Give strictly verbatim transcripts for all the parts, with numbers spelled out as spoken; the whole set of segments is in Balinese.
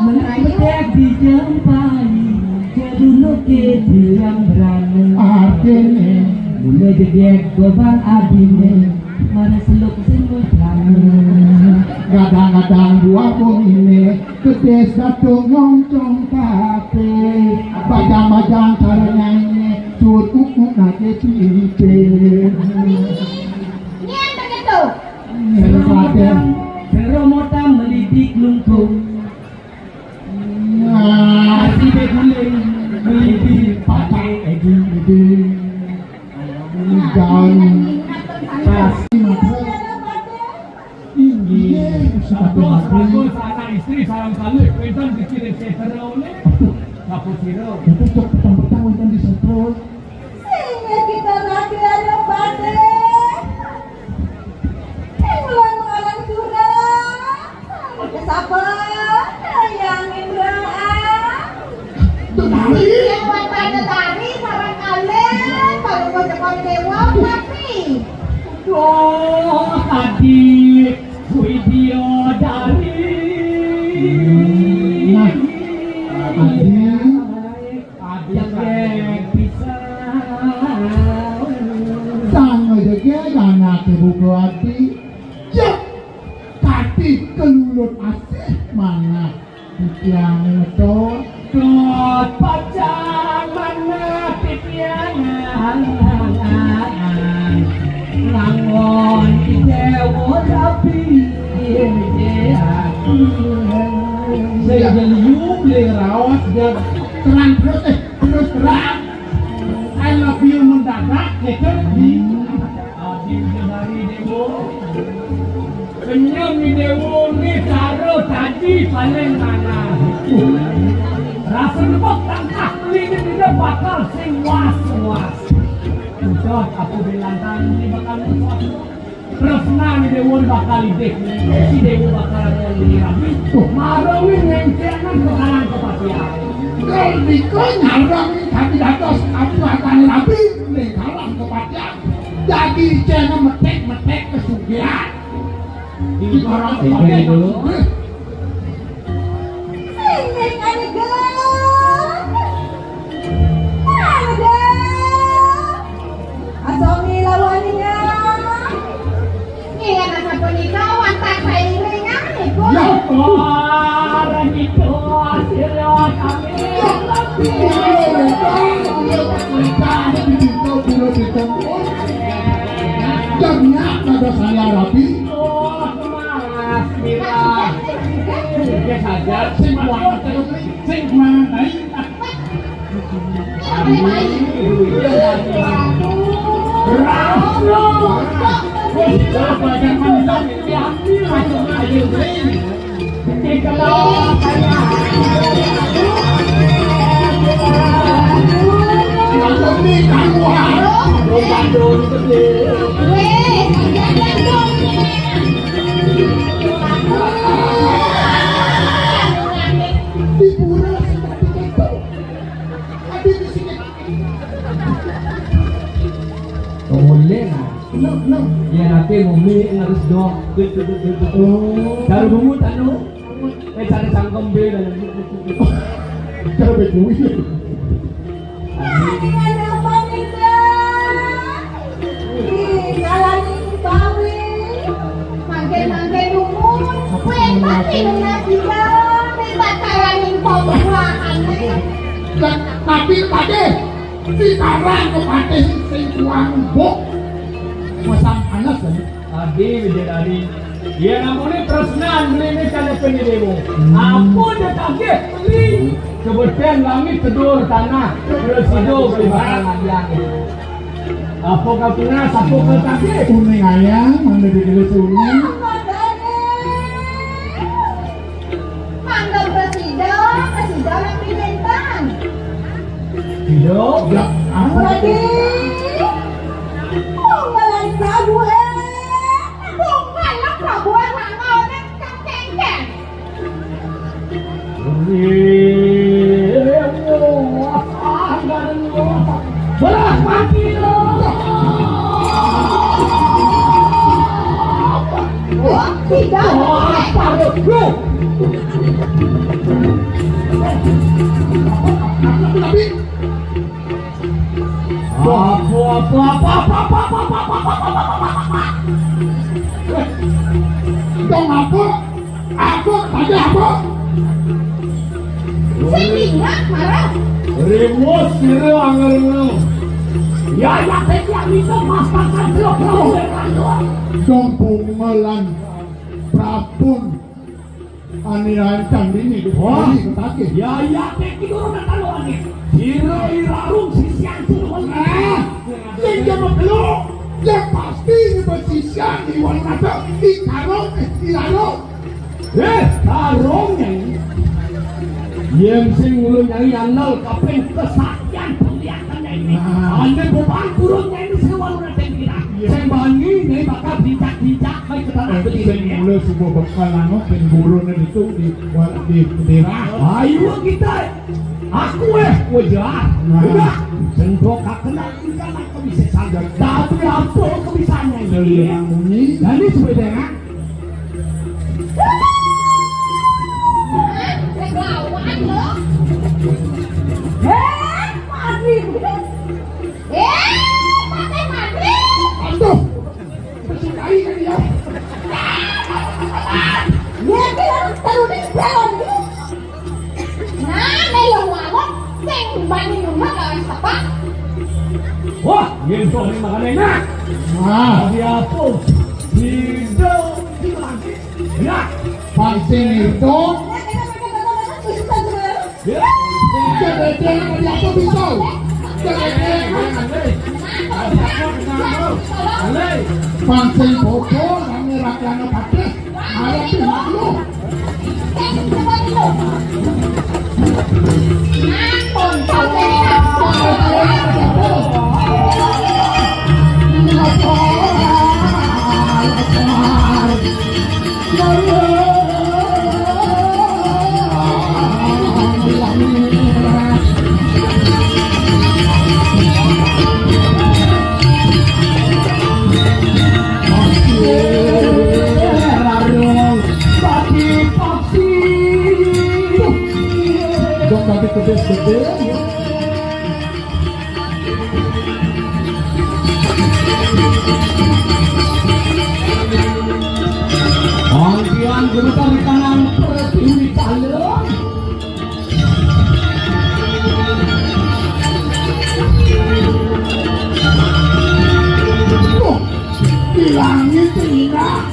Mengko dadi jempai, jaduluk ke tiang berani. Artine? Mula jedek gobang adine, mara seluk sing berani. Kadang-kadang dua pun ini, kedes datung nyongcong kape. Bajang-bajang cara nyanyi, sut ukuk nake pipe. Nyen begitu. Seromotan, seromotan melidik lungkung. Nah, si beguling melidik pakai egi. Dan pas. Inggih. Bagus, bagus, anak istri sareng kalih, pinten dikirim setra oleh. Sapu sira. Itu cek petang-petang wonten di setra. Sehingga kita lagi ada pada. Sing ulang mengalang surah. Sapa? Yang Indra. Tari. Yang pada tari, sarang kalih, baru mau depan dewa, tapi. Duh, tadi Widya dari. Nah, tadi. Sang jegeg anake buka ati. Cek. Kati kelulut asih manah titiang to. Dot pacang manah titiang. Langon dewa rabi. Saya jadi yuk, dia raos, dia terang terus, eh. Terus terang, I love you mendadak, gitu. Adi Bidadari Dewa. Kenyang ni Dewa ni cara tadi paling mana. Rasa nebak tangkah peling ni dia bakal sing was-was. Udah, aku bilang tadi bakal was-was. Tresnan Dewa bakal idih, si Dewa bakal ngomong rabi. Tuh, mara wi ngengkekna perkara kepatihan. Kal dika nyarang tapi dados kabuatan rabi, ning kalang kepatihan. Dadi cena metek-metek kesugihan. Di orang kepatihan sugih. Sing ning ane gelem. Ada. Asami lawaninga. Ingat asa punika wantah saingan niku. Ya, orang itu hasil kami. Jamnya pada saya rapi. Oh, malas, mira. Oke saja, sing kuat, sing kuat, ayo. Oleh lah. No, no. Ya, nanti mumi harus doa. Betul, betul, betul. Oh. Cara bungut anu. Eh, cara cangkem be lah. Cara betul. Mangke-mangke dumun, kuwi pasti nunas juga, ning bakalan ning pembuahannya. Lah, tapi Pakde, dikarang kepatih sing tuang mbok. Masang panas, kan? Adi Widadari. Ya, namune tresnan mrene karepe dewa. Apa dia kaget beli? Kebetulan langit kedur tanah, terus hidup di bawah langit. Apa kau tunas, apa kau kaget? Kuning ayam, mana dia tulis kuning? Wong ngelan Prabu, eh, wong ngelan Prabu, eh, wong ngelan kang kengkeng. Beras mati lo. Wah, tidak. Wah, apa lo? Lo. Tapi apa, apa, apa, apa, apa, apa, apa, apa, apa, apa, apa, apa? Dong apa? Apa? Tadi apa? Sing ingat marah. Rimus sira angel. Ya, ya, tadi yang itu masakan lo, lo, lo. Dong bungelan prapun. Ani rancang dini, wah, ini kekasih. Ya, ya, kayak gitu orang tahu ani. Hiro irarung sisian suruh. Ah, yang jaman dulu, yang pasti ini bersisian di warung ada, di karung, eh, di karung. Eh, karungnya ini. Yang sing ulun nyari anal kaping kesaktian penglihatannya ini. Nah. Anda bukan turunnya ini sewa udah kita. Iya. Sing bani ini bakal bijak-bijak. Sing mulai sebuah bekal anu, sing gurune itu di, di daerah. Ayo kita. Aku eh wajar. Nah. Udah. Sendok kena ikan aku bisa saja. Tapi apa kebisaannya ini? Jadi sepeda. Lawan lo. Eh, mati. Eh, mati, mati. Aduh. Mesudahi kan dia. Ya, dia terus teruning balon gitu. Nah, melo lawan, sing bani rumah lawan apa? Wah, yen kok ning makane enak. Wah, dia apa? Tidak, tidak lagi. Ya, pasti itu. Cedede nang diatur pisau. Cedede. Pancing bojo nang ora kena kabeh. Ayo, pindah lu. Dong tadi gede-gede. Antian guru tari tangan pertiwi kalung. Tuh, di langit indah.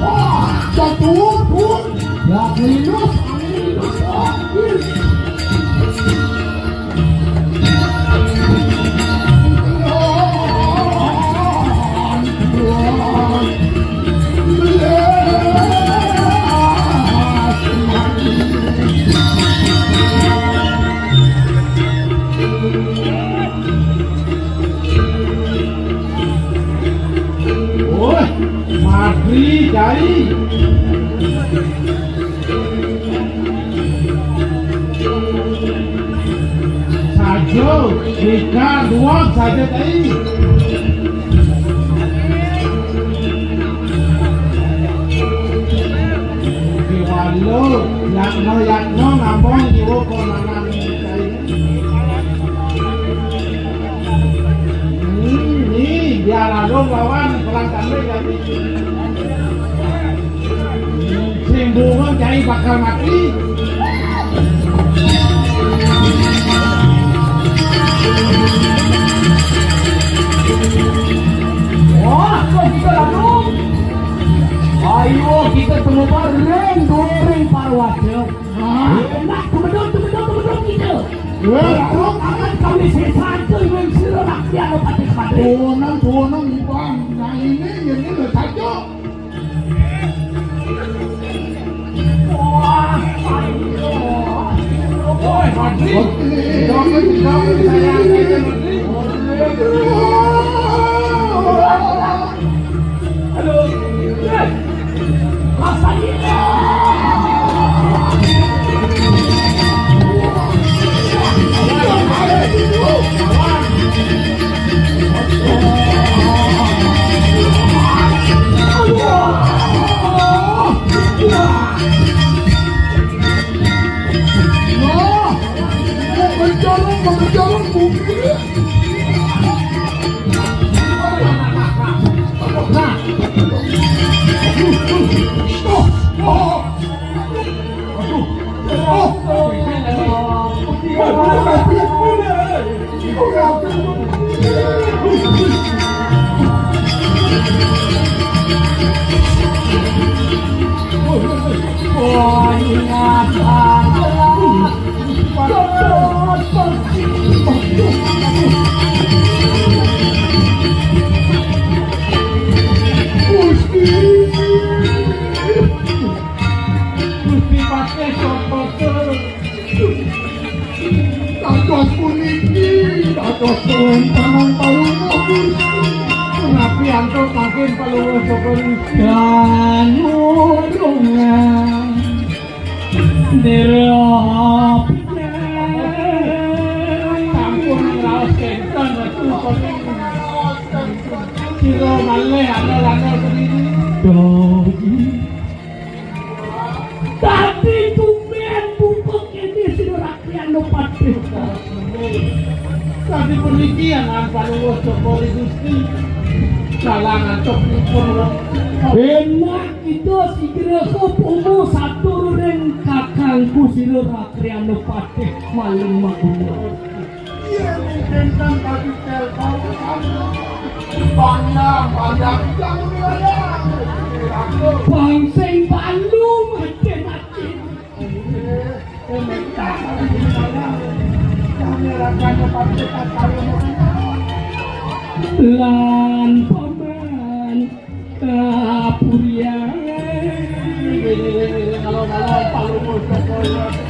Wah, jatuh pun. Ya, minus, minus. Woi, mati, Cai. Sajo, ikan, duang, sajo, Cai. Oke, walu, yakno, yakno, ngambong, jiwo, konangan, Cai. Ini, ini, biar adong lawan perang kami jadi. Sing bunga Cai bakal mati. Wah, kok kita lalu? Ayo kita temu bareng, doreng parwata. Enak, tumedun, tumedun, tumedun kita. Wah, akan kami sesatu dengan sira rakyat Patih Patih. Tuwunan, tuwunan, Iban. Nah, ini, ini lho, Sajo. Wah, ayo. Woi, Madri. Oke. Gusti Patih Santosa. Dados puniki, dados wonten panuwun. Punapi antuk mangkin panuwun saka Gusti. Danurungan. Nira. Sampun raos kenten Ratu Koni. Sira malih anel-anel kediri. Dogi. Dadi tumben buka kene sira Rakriano Patih. Dadi puniki angan panuwun saka Gusti. Kalangan tepipun. Enak kita sigra kepumu satur ring kakangku sira Rakriano Patih maling maguna. Iya, mungkin kan tadi telepon. Panjang, panjang, panjang. Bang sing palu mati-mati. Lan paman kapurian. Kalau-kalau palu.